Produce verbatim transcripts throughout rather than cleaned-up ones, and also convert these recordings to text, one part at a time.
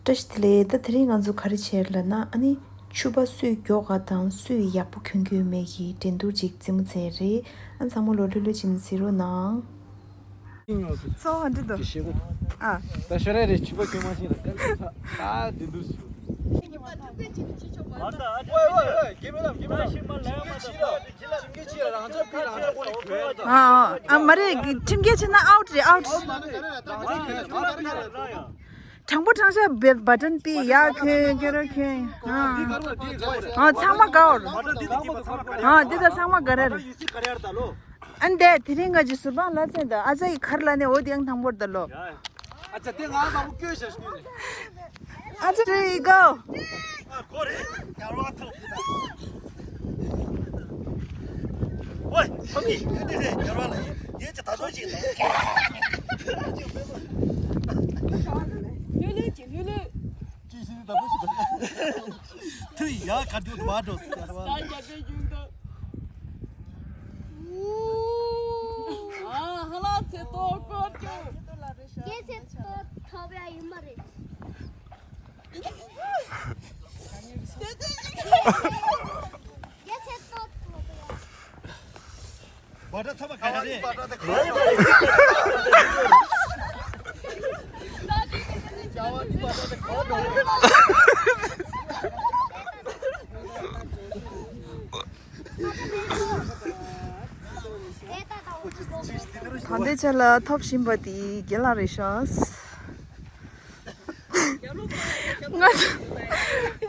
བཀྲ་ཤིས་བདེ་ལེགས། ད་དེ་རིང་ང་ཚོ་ག་རེ་བྱས་ལབ་ན། ཨ་ནི་ཕྱུ་པ་སུས་མགྱོགས་ག་དང་སུས་ཡག་པོ་གྱོན་གྱི་ཡོད་མེད་ཀྱི་འགྲན་བསྡུར་ཅིག་རྩེད་མོ་རྩེ་རེད། ཨ་ཚང་མ་ལོ་ལྷོད་ལྷོད་ཅིག་གཟིགས་རོགས་གནང་། ཚོ་ཧ་འདྲི་དོ། ཨ། ད་ཤོ་ར་རེ་ཕྱུ་པ་གྱོན་མ་ཤེས་ན་ད་འགྲན་བསྡུར་ཞུ། ཝེ་ཝེ་ཝེ། ཨ་ཨ་མ་རེད། ཁྲིམས་འགལ་བྱས་ན་ཨའུཊ་རེད། ཨའུཊ། དྲང་པོ་དྲང་བཞག་བ་ཊན་པི་ཡ་ཁྱོད་ཁྱོད་ར་ཁྱོད། ཨ་ཨ་ཚང་མ་དགའ་བར། ཨ་འདི་ད་ཚང་མ་དགའ་ར་རེད། ཨ་འདས་དེ་རིང་ང་ཅི་ཟུར་པང་ལ་ཚན་ད་ཨ་ཙ་ཡི་ཁར་ལ་ནས་འོ་དེ་ཡང་དང་པོར་ད་ལོ། ཨ་ཅག་དེ་ང་མང་པོ་བསྐྱོད་བཞག་ཤོད་ནས། ཨ་ཅག་རེ་ཡི་གོ། ཨ་ཁོ་རེད། རྒྱལ་བ་ཐོབ་ཀྱི་ད། ཝེ་ཕ་གི་ཡུལ་འདི་རེད། རྒྱལ་བ་ལ་ཡིན་ཡིན་ཅི་ད་ཚོད་ཅིག་ལ། ལྷོད་ལྷོད་ཅིག་ལྷོད་ལྷོད། ཅི་ཞིག་ད་ཚོད་ཅིག་ལ། ཐུ་ཡ་ག་འགྲོ་མ་འགྲོ་རྒྱལ་བ། ད་རྒྱལ་པོའི་རྒྱུན་དུ། ཨ་ཧ་ལ་ཚེ་ཏོག་སྐོར་བཅུ། རྒྱལ་ཚེ་ཏོག་ཐོབ་ཡ་ཡིན་མ་རེད། རྒྱལ་ཚེ་ཏོག་ཐོབ་ཡ། བ་ཏྲ་ཚ་བ་ག་རེ་རེད། བ་ཏྲ་དེ་ག་རེ་རེད། བ་ཏྲ་དེ་ག་རེ་རེད། ད་ལྟའི་ཆ་ལ་ཐོབ་བཞིན་པ་དེ་རྒན་ལགས་རེད་ཤག་ང་ཚོ་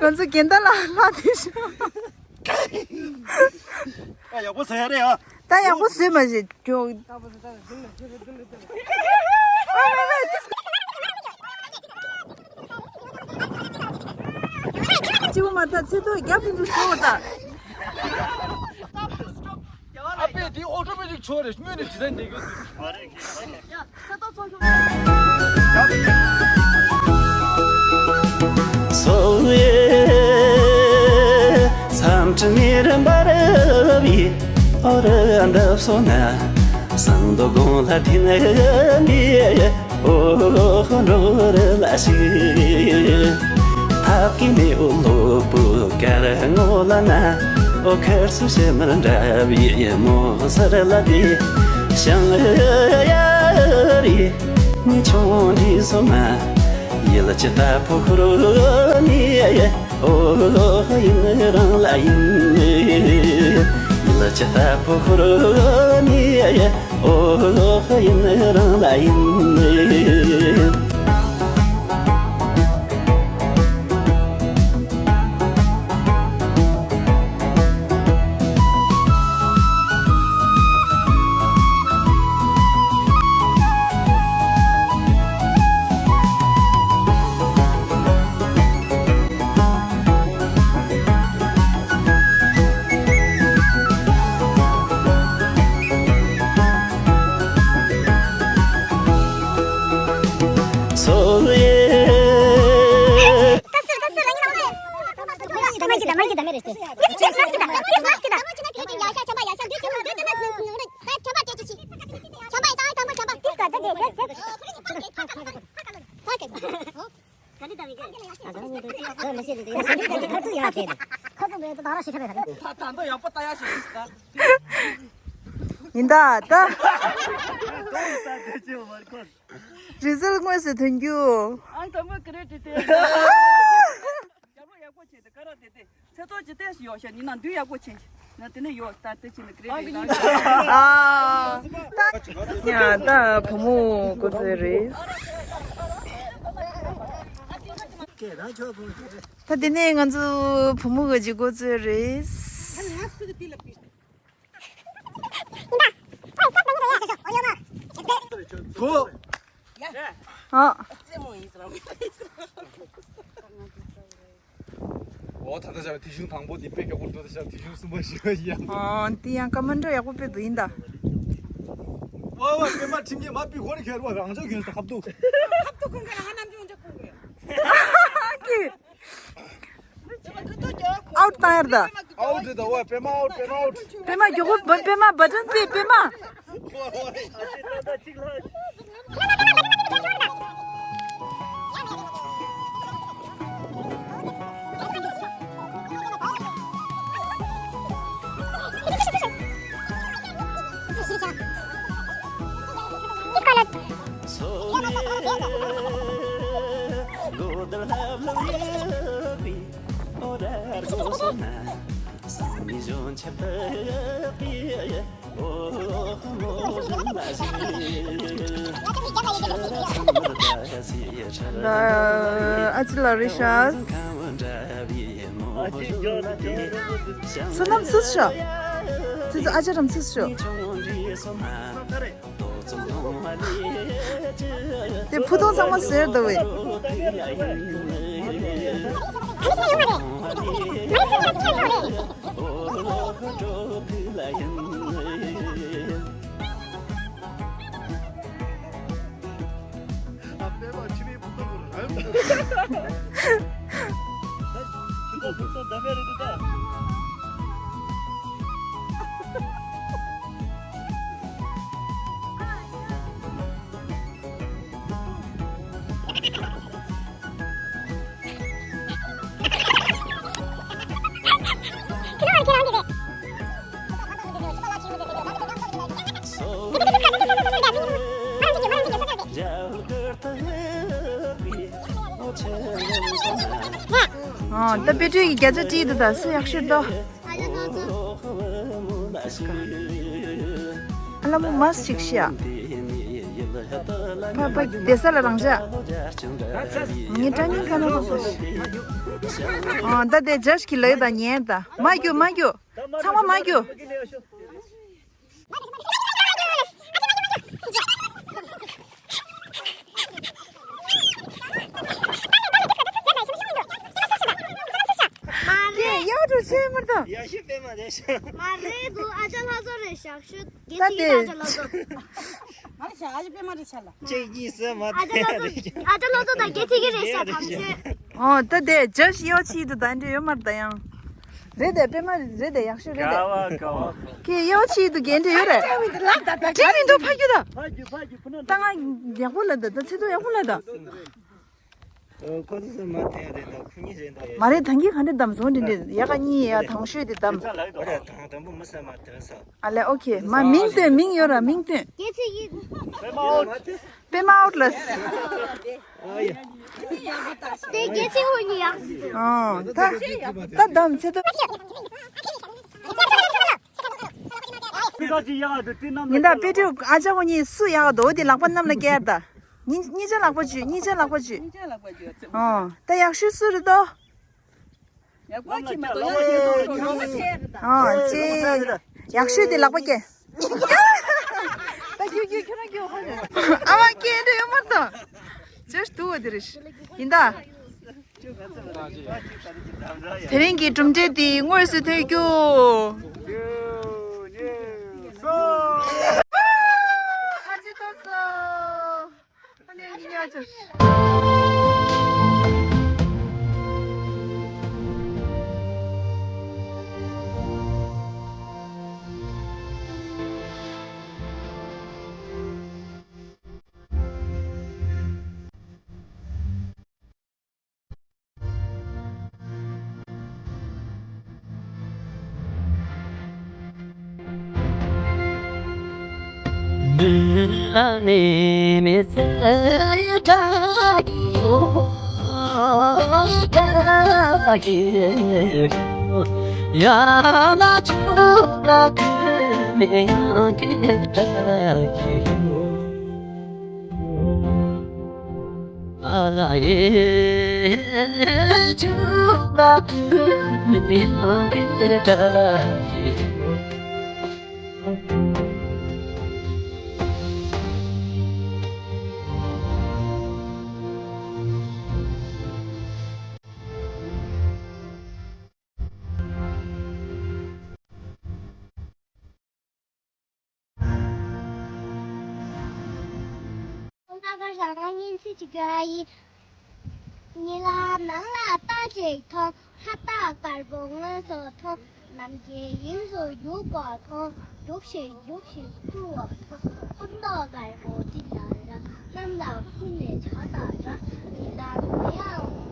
ང་ཚོ་རྒན་ད་ལགས་ལགས་དེ་ཤག་ཨ་ཡག་པོ་ཟ་ཡ་རེད་ཨ། ད་ཡག་པོ་བཟོས་མ་བྱེད་ཀྱོ། ཅིའུ་མ་ད་ཚེ་ཐོག་རྒྱབ་ཏུ་འཛུལ་སོང་ད། ཨ་པས་འདི་ཨོ་ཊོ་མེ་ཊིག་ཆོག་རེད། སྔོན་ནས་ཇི་ལྟར་འདེད་དགོས་འདུག་སོ་ཡེ་སམ་ཁྲི་ནི་རིམ་པར་བི་ཨོ་རི་འདབ་སོ་ན་སང་དོ་དགོང་ལ་ཐི་ནི་མི་ཨོ་འགྲོ་རི་ལ་ཞིག་ཐབ་ཀྱི་མེ་འོ་ལོ་པུ་ཀར་ངོ་ལ་ན་ཨོ་ཁར་སུ་ཤེ་མར་འདྲ་བི་མོ་སར་ལ་དི་ཤང་ཡ་རི། ནི་ཆུང་འདི་སོ་མ། ཡིད་ལ་ཅི་ལྟ་ཕོ་ཁུར་ནི་ཨོ་ཡིན་རང་ལ་ཡིན། ཡིད་ལ་ཅི་ལྟ་ཕོ་ཁུར་ནི་ཨོ་ཡིན་རང་ལ་ཡིན། ཡིན་ད་ད། རི་ཟིལ་དངོས་སུ་ཐོན་རྒྱུ། ཨང་དང་པོ་ཀི་རེ་ཏི་ཏི། རྒྱབ་ལོགས་ཡག་པོ་བྱས་ཏེ་ཀ་ར་ཏེ་ཏེ། ཚེ་ཐོག་ཅི་ཏེ་ཡོད་ཤ་ནི་ན་འདུས་ཡག་པོ་བྱས་ཤ་ན་དེ་ནས་ཡོད་ད་དེ་ཅི་ནི་ཀི་རེ་ཏི་ཏི། ཨ་ད་ཡ་ད་བུ་མོ་འགོ་ཚོད་རེད། ད་དེ་ནས་ང་ཚོ་བུ་མོ་གི་ཅིག་འགོ་ཚོད་རེད། གོ། ཨ། འོ་ད་ལྟ་བྱ་བའི་དེ་གཞུང་དང་པོ་དེ་དཔེ་ཡག་པོ་འགྲོ་ད་བྱ་བའི་དེ་གཞུང་གསུམ་པ་བཞི་པ་ཡིན་ཡ། ཨ་དེ་ཡང་ཀ་མན་འགྲོ་ཡག་པོ་དཔེ་འདུག་ཡིན་ད། ཝ་ཝ་པད་མ་ཁྲིམས་ཀྱི་མ་པི་ཧོར་ཁེར་བ་རང་ཅག་གྱོན་ས་ཁབ་ཏུ། ཁབ་ཏུ་ཁུང་གི་ལ་ང་ནམ་རྒྱུན་འཇོག་ཁུང་གི། ཨའུཊ་བཏང་ཡར་ད། ཨའུཊ་རེད་ད། ཝ་པད་མ་ཨའུཊ། པད་མ་ཨའུཊ། པད་མ་མགྱོགས་པོ། པད་མ་བ་ཊན་པི། པད་མ། པད་མ་མགྱོགས་པོ། ཨ་ཅེ་ལགས་རེད་ཤག་བསོད་ནམས་སུ་ཤོག་ཙི་ཙི་ཨ་ཅེ་རམ་སུ་ཤོག་དེ་ཕུ་ཐུང་ཚང་མ་ཟེར་འདུག་བས། ཨ། ད་དཔེ་སྤྲོད་ཀྱི་བརྒྱ་ཆ་བྲིས་འདུག་ད་སུ་ཡག་ཤོས་འདུག་ཨ་ལ་མོ་མ་ཞིག་ཤི་ཡ། ཕ་ཕ་བསྡད་ས་ལ་རང་ཤ། ངས་སྐྲ་ཉིན་ཁ་ན་ཐོག་ས་ཤི། ཨ། ད་དེ་ཇ་ཞིག་གི་ལ་ཡོད་ད་ཉན་ད། མ་རྒྱུ་མ་རྒྱུ། ཚང་མ་མ་རྒྱུ། དེ་ཡག་འགྲོ་ཆེ་མར་དང་། ཡ་ཤི་པད་མ་རེད་ཤག་མ་རེད་འདུག་ཨ་ཅག་ལྷ་བཟོ་རེད་ཤག་ཤོད། དགེ་ད་ཚིག་དེ་ཨ་ཅག་ལྷ་བཟོ། མ་རེད་ཤག་ཨ་ཅག་པད་མ་རེད་ཤག་ལ། གཅིག་གཉིས་གསུམ་མ་ཨ་ཅག་ལྷ་བཟོ། ཨ་ཅག་ལྷ་བཟོ་དང་དགེ་ཚིག་གི་རེད་ཤག་དང་ཤོད། ཨོ་ད་དེ་ཇ་ཤི་ཡོ་ཆི་དུ་ད་འདྲ་ཡོད་མར་ད་ཡང་། རེད་དེ་པད་མ་རེད་དེ་ཡག་ཤོས་རེད་དེ། ཀ་བ་ཀ་བ། ཁྱེད་ཡོ་ཆི་དུ་རྒན་འདྲ་ཡོད་རེད། ཅི་མི་འདུག་ཕ་རྒྱུ་ད། ཕ་རྒྱུ་ཕ་རྒྱུ་ཕུ་ན། ད་ང་ཡག་པོ་ལ་ད་ད་ཚེ་ཐུ་ཡག་པོ་ལ་ད། ཁོ་ཚོ་སུ་མ་ཐེ་རེད་ད་ཁུ་གཉིས་རེད་ད་ཡ། མ་རེད་ད་གིན་ག་འདྲ་དམ་སོང་འདྲ་འདྲ་ཡ་ག་གཉིས་ཡ་དང་ཤོས་དེ་དམ། ཨ་རེད་ད་དང་པོ་མི་ས་མ་ཐེ་ས། ཨ་ལེ་ཨོ་ཁེ་མ་མིང་དེ་མིང་ཡོད་ར་མིང་དེ། སྐད་ཆ་ཡིན། པད་མ་ཨའོ་ལ། ཨ་ཡ། དེ་སྐད་ཆ་ཧོ་ཉི་ཡ། ཨོ་ད་ད་དམ་ཚེ་ད། ཉི་ཟླ་དཔེ་སྤྲོད་ཨ་ཅག་ཁོ་གཉིས་སུ་ཡག་འདུག་དེ་ལག་པ་གནམ་ལ་བཀལ་ད། གཉིས་གཉིས་ཆ་ལག་པ་བྱུས་གཉིས་ཆ་ལག་པ་བྱུས། ཨོ་ད་ཡག་ཤོས་སུ་རེད་དོ། ཡག་པོ་ཁྱི་མ་གཏོགས་ཡག་ཤོས་དོ་ཡག་པོ་ཆེ་རེད་ད། ཨོ་ཅེ། ཡག་ཤོས་དེ་ལག་པ་བཀལ། ད་རྒྱུ་རྒྱུ་ཁྱོད་རང་རྒྱུ་ཧ་རེད། ཨ་མ་སྐད་འདྲ་ཡོད་མ་གཏོགས། ཇོ་ཤི་དུ་བ་དེ་རེད། ཡིན་ད། དེ་རིང་གི་གྲུབ་འབྲས་དེ་དངོས་སུ་ཐོན་རྒྱུ། ཨ་ཅེ་ཏོ་ཙོ། ཨ་ནེ་ཉི་ཉ་ཅོ། ཁོང་ཁ་ཁ་ཤག་ང་སྙན་ཚིག་ཅིག་སྐྱོར་ཡིན། ཉི་ལ་ནང་ལ་རྟ་ཞིག་མཐོང་། ལྷ་སྟག་དཀར་པོ་དངོས་སུ་མཐོང་། ནམ་མཁའི་དབྱིངས་སུ་རྒྱུག་པ་མཐོང་། རྒྱུག་བཞིན་རྒྱུག་བཞིན་འཕུར་བ་མཐོང་། ཁོ་ཐག་དཀར་པོ་འདི་ལ་ར། གནམ་ལ་འཕུར་ནས་བྱ་དང་འདྲ། ཉི་ལ་ནམ་ཡང་